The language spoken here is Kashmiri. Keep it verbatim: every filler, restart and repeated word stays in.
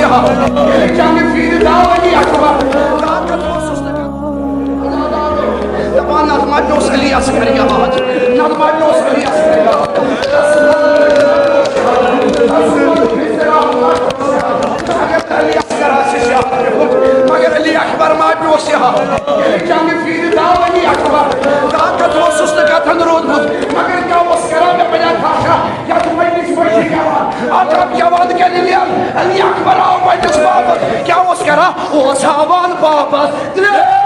ییٚلہِ جنگہِ پھیرِ داو علی اکبر، طاقت اوسُس نہٕ کانٛہہ۔ دپان، نتہٕ ما پیوس علی اصغر یاد، نتہٕ ما پیوس علی اصغر یاد۔ مگر علی اصغر آسہِ یاد پیومُت، مگر علی اکبر ما پیوس یاد۔ ییٚلہِ جنگہِ پھیرِ داو علی اکبر، طاقت اوسُس نہٕ کتھن روٗدمُت، مگر کیٛاہ اوس کران مےٚ بنیٛا خاشا؟ یتھ مجلس منٛز چھِ گٮ۪وان، اکھ اکھ گٮ۪وان کیٛاہ دٔلیٖل؟ علی اکبر آو مجلس واپس، کیٛاہ اوس کران؟ اوس ہاوان واپس ترٛےٚ۔